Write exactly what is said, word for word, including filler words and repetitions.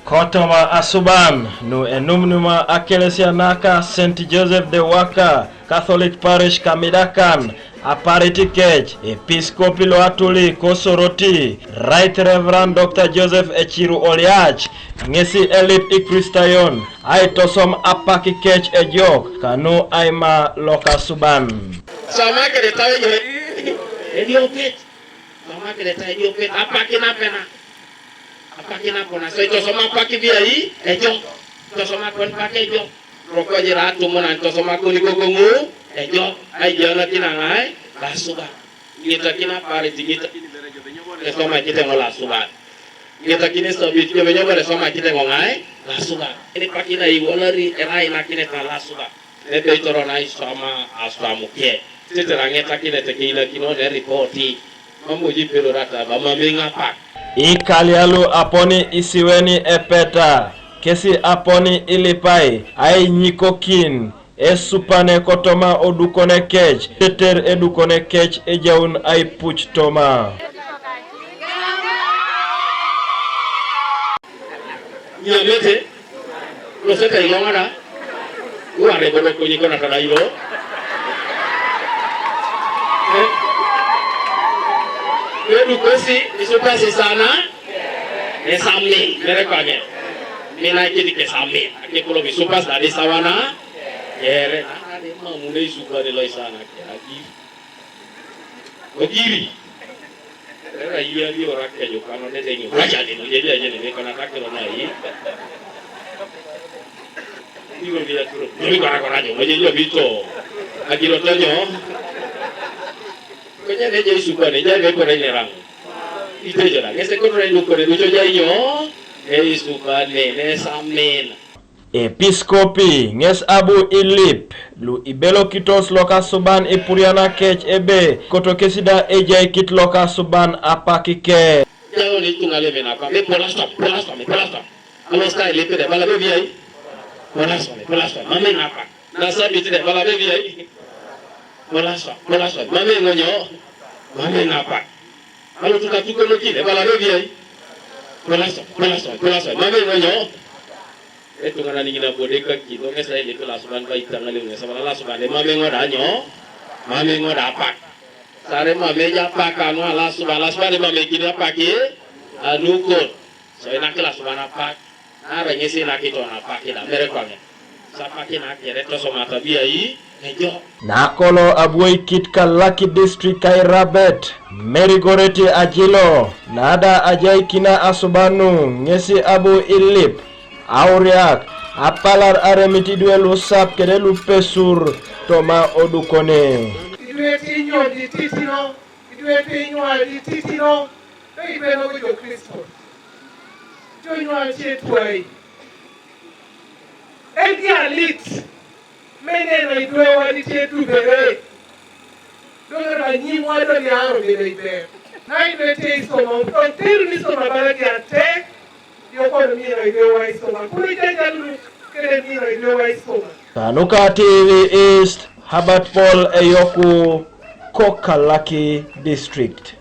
Kotoma asuban nu enumnuma akelesia naka Saint Joseph de Waka Catholic Parish kamidakan, apariti kec episkopi lo atuli kosoroti, Right Reverend Doctor Joseph Echiru Oliach, ŋesi elip ikristayon aitosom apaki kec ejok kanu aima lokasuban. Sama kede tawe jo ediopet. Sama kede tawe ediopet. Apaki napena. Apaki napona. So itosoma apaki biai ejok. Itosoma kon paki ejok. Roko jira atumunan itosoma kuni gogoŋu ejok. Aijanakina ŋai lasuba. Ŋitakini aparit, ŋitakini bere jobe nyobo le soma kiteŋo lasuba. Ŋitakini sabit jobe nyobo le soma kiteŋo ŋai lasuba. Ini pakina iwolori erai nakineta lasuba. Nebe itoro na iswama aswamuke. Titira ŋetakinete keinakino ne ripoti. Mamoji pelorata ba mamiŋapak. Ikalialu aponi isiweni epeta, kesi aponi ilipai ainyikokin esupane kotoma odukone kec, teter edukone kec ejaun aipuc toma. Nyamete, losete iloŋada, uware bodo kunyi kona kada ilo. Eh? Edukosi isupasi sana, esami, mere kwane. Mina kidi kesami, ake kulo bisupas dadi sawana. Yere, nana de mamune isukani lo isana ke agi. Ogiri. Era iya di ora ke jo kano de de nyu. Raja de nyu, jadi aja de kona takiro na i. Igo dia turo. Jadi kora kora nyu, jadi jo bito. Agiro tonyo. Kanya de je isukani, jadi kora inerang. Ite jala, ngese kora inukore, ducho jai nyo. E isukani, ne samin. Episkopi ŋes abu ilip lu ibelokitos lokasuban ipuriana kec ebe kotokesida ejaikit lokasuban apakike. Jalo ni tuŋa lebe napa, me polastom, polastom, me polastom. Alo ska ilipide bala bebi ai. Polastom, me polastom, mame napa. Na sabitide bala bebi ai. Polastom, polastom, mame ŋonyo. Mame napa. Alo tukatuko lokide bala bebi ai. Polastom, polastom, polastom, mame ŋonyo. Etuŋanan ŋina bodeka kido ŋes ailip lasuban ba itaŋaliu ŋes abala lasuban emame ŋoda nyo? Mame ŋoda apak. Sare mame ja apak anu alasuban, lasuban emame kini apak e anukot. So inak lasuban apak. Nara ŋes inak iton apak ida mere kwaŋe. Sapaki nakere tosoma tabia i ejo. Nakolo abuoikit kalaki district kairabet Mary Goreti Ajilo, nada ajaikina asubanu ŋesi abu ilip auriak apalar aremit idwe lusap kede lupesur toma odukone. Idwe tinyo dititino, idwe tinyo dititino, pe idwe nogo jo Kristo. Jonyo ace twai. Edi alit. Meneno idwe wanitie tubere. Dogera nyim wado ni aro bedo iber. Na idwe te isoma, uton teru ni soma bala di ate. Yoko mino idwe wa isoma. Kuni jaja lulu kede mino idwe wa isoma. Kanuka T V East, Herbert Paul Eyoku, Kokalaki District.